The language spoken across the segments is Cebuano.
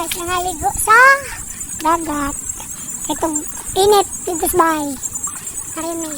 Guys, nangaligo sa dagat. Itong init dito sa bahay. Karimi.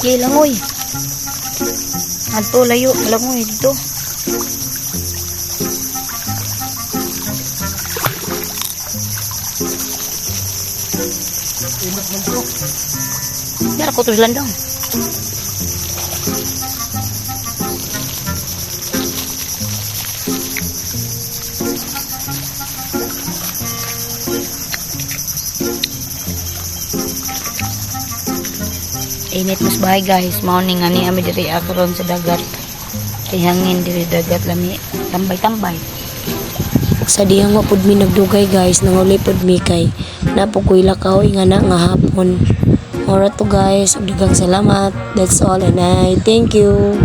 Okay, langoy. Adto layo, langoy dito. Dara ko to sa landong. Init mas bahay, guys. Mao ni nga ni ami diri karon sa dagat. Kay hangin diri dagat, lami tambay-tambay. Sa dihang wa pud mi nagdugay, guys, nanguli pud mi kay napukoy lakaw nga na nga hapon. Mao ra to, guys, ug daghang salamat. That's all and I thank you.